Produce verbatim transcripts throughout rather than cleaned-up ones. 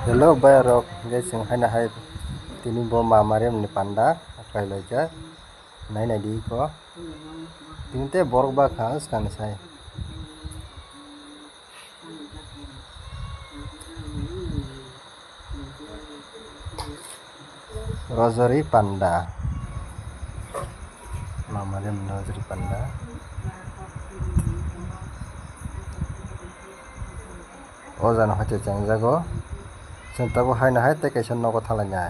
Hello, bayarok, guys, chwng haino hai tini bo mama remni panda khlai laijak, nai nai di ko. Tini tei borok bakha swkang ni sai. Rosary panda. Mama remni rosary panda. O jana hoite chengjago. Chwng tabuk haino hai tei kaisa nogo thalainai.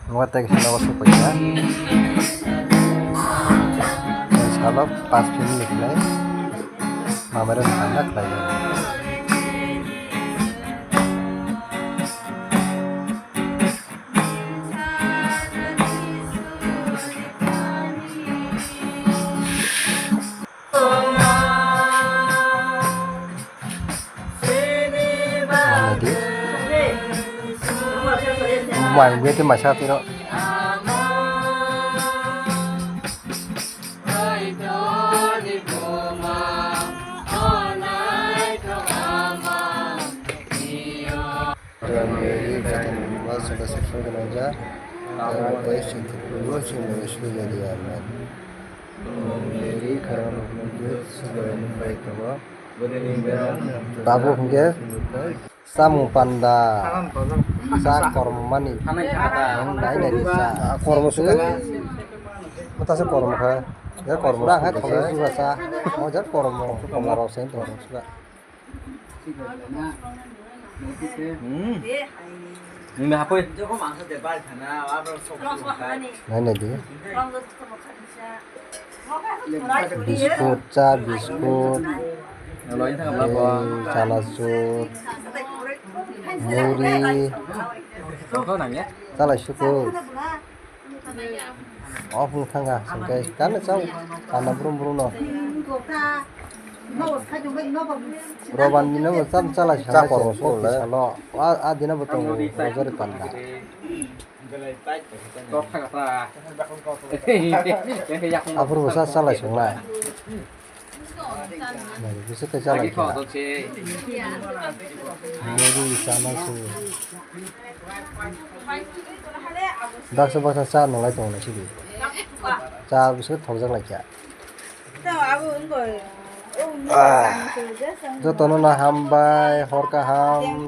Nogo tei kaisa nogo supaikha. Salo pas minute ni khlai. Mama remni panda khlaijago. Manai di. Mai wngwi tei mai sa tiro. Tabuk hwnkhe samung panda, cha kormani, nai nai di cha. Kormo se, mata se kormo kha, ya kormo se, ha thok se, cha, o ja kormo, kormo rok se, kormo se. Hmm. Nini hapoi. Nai nai di. Biskut, cha biskut, tei chanachur, muri, chalai sukur. Ophung thangkha hwnkhe kano chao, panda brum brum no. Roban ni no cham chalai sa, cha kormo salo. A, a dina bo tongo rosary panda. Aphuru bo sa chalai songnai. Nai, bisa khe chalai kha. Muri sana su. Baksa baksa cha nolai tongo sidi. Cha bisa thokjak lai kha. Jotono no hambai, hor kaham.